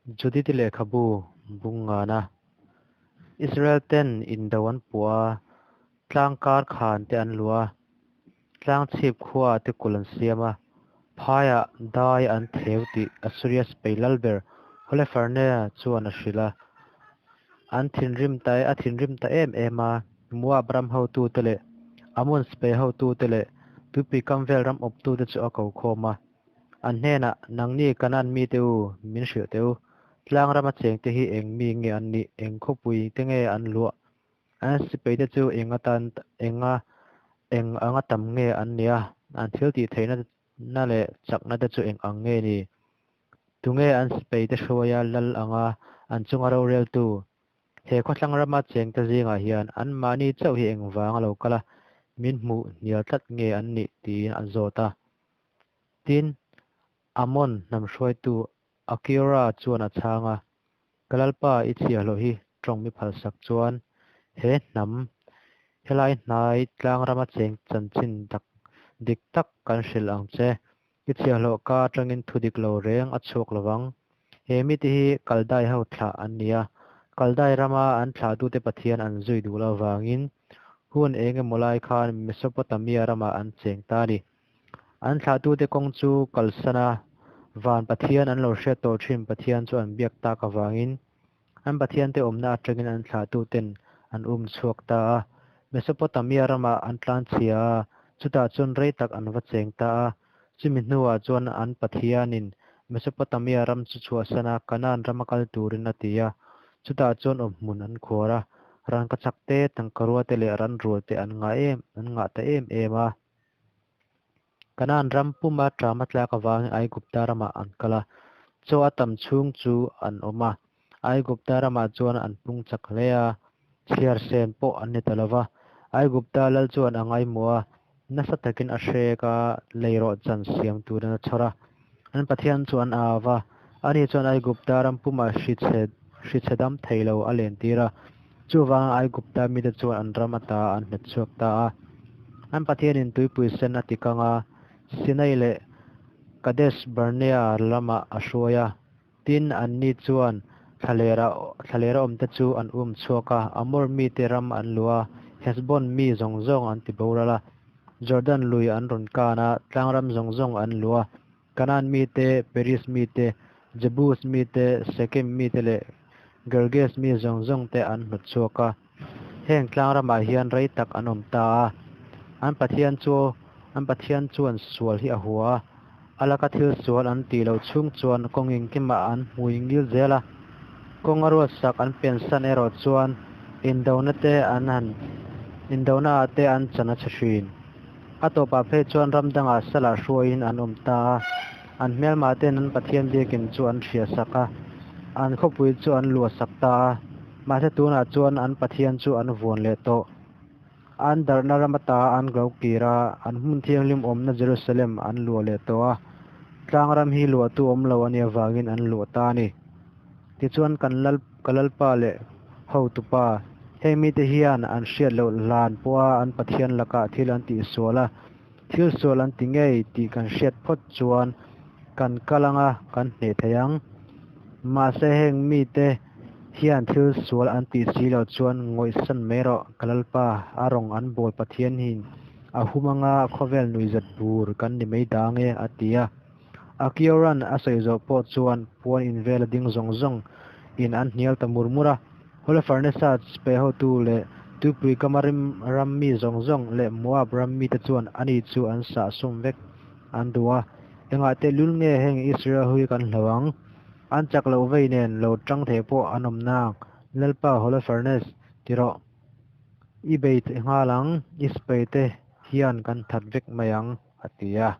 Judith-i lehkhabu bung ngana Israel-ten indo an puah a, tlang kar khan te an luah a, tlang chhip khuaah te kulh an siam a, phaiah dai an theu tih Assuria sipai lalber Holofernes-a chuan a hrilh a. An thinrim ta a thinrim ta em em a, Moab ram hotute leh Ammon sipai hotute leh tuipui kam vel ram awptute chu a ko khawm a. An hnenah, Nangni Kanaan mite u, min hrilh teh u. Tlang rama chengte hi eng mi nge an nih? Eng khawpui te nge an luah? An sipaite chu eng atan enga eng anga tam nge an nih a? An thil tih theihna na leh chakna te chu eng ang nge ni? Tunge an sipaite hruaia lal anga an chunga roreltu? He khawthlang rama chengte zingah hian anmahni chauh hi engvanga lo kal a, min hmuh hnial tlat nge an nih? tiin an zawt a. Tin, Amon hnam hruaitu Akiora chuan a chhang a, Ka Lalpa, i chhiahhlawh hi tawng mi phalsak chuan he hnam, helai hnai tlang rama cheng chanchin tak dik tak kan hrilh ang che. I chhiahhlawh ka atangin thu dik lo reng a chhuak lo vang. He mite hi Kaldai ho thlah an ni a, Kaldai rama an thlahtute Pathian an zui duh loh avangin hun eng emaw lai khan Mesopotamia ramah an cheng ta a ni. An thlahtute kawng chu kalsan a, van Pathian an lo hriat tawh thin Pathian chu an biak tak avangin an Pathiante awmna atangin an thlahtuten an um chhuak ta a. Mesopotamia ramah an tlanchhia a, chutah chuan rei tak an va cheng ta a. Chumi hnuah chuan an Pathianin Mesopotamia ram chu chhuahsan a, Kanaan rama kal turin a ti a. Chutah chuan awmhmun an khuar a, rangkachak te, tangkarua te leh ranrual te an ngah em an ngah ta em em a. Kanaan ram puma ṭam a tlak avangin Aigupta ramah an kal a, chaw a tam chhung chu an awm a. Aigupta ramah chuan an pung chak hle a, chhiar sen pawh an ni ta lo va. Aigupta lal chuan a ngaihmawh a, nasa takin a hrek a, leirawh chan siam turin a chhawr a. An Pathian chu an au va, ani chuan Aigupta ram pumah hrichhe hrichhe dam thei lo a lentir a. Chuvangin Aigupta mite chuan an ram ata an hmet chhuak ta a. An Pathianin tuipui sen a ti kang a, Sinai leh Kadesh Barnea lamah a hruai a. Tin, anni chuan thlalera thlalera awmte chu an um chhuak a, Amor mite ram an luh a, Hesbon mi zawng zawng an ti boral a. Jordan lui an rawn kan a, tlangram zawng zawng an luh a, Kanaan mite, Peris mite, Jebus mite, Sekem mite leh Gerges mi zawng zawng te an hnawt chhuak a. Heng tlangramah hian rei tak an awm ta a, an Pathian chu an Pathian chuan sual hi a hua a, a laka thil sual an tih loh chhung chuan kawng engkimah an hmui ngil zel a, kawng a ruatsak an pensan erawh chuan indona te an han indona ah te an chan a chhe thin. A tawpah phei chuan ram dangah salah hruaiin an awm ta a, an hmelmah ten an Pathian biakin chu an hriahsak a, an khawpui chu an luahsak ta a. Mahse tunah chuan an Pathian chu an vuan leh tawh. An darhna ram ata an lo kir a, an hmun thianghlim awmna Jerusalem an luah leh tawh a, tlang ram hi luahtu awm lo a nih avangin an luah ta a ni. Tichuan kan Lal ka Lalpa leh hotupa, heng mite hian an hriat loh hlan pawha an Pathian lakah thil an tihsual a, thil sual an ti ngei tih kan hriat phawt chuan kan kal anga kan hneh thei ang. Mahse heng mite hian thil sual an tih si loh chuan ngawihsan mai rawh, ka Lalpa, a rawng an bawl Pathian hin a hum anga khawvel nuihzat bur kan ni mai dang e, a ti a. Akioran a sawi zawh pawh chuan puan in vela ding zawng zawng in an hnial ta mur mur a. Holofernes-a sipai hotu leh tuipui kama ram mi zawng zawng leh Moab ram mite chuan ani chu an sah sum vek an duh a. Engah tehlul nge heng Israel hui kan hlo ang? An chak loh vei nen lo tang thei pawh an awm nang, Lalpa Holofernes, ti rawh. I bei nghal ang, i sipaite hian kan that vek mai ang, a ti a.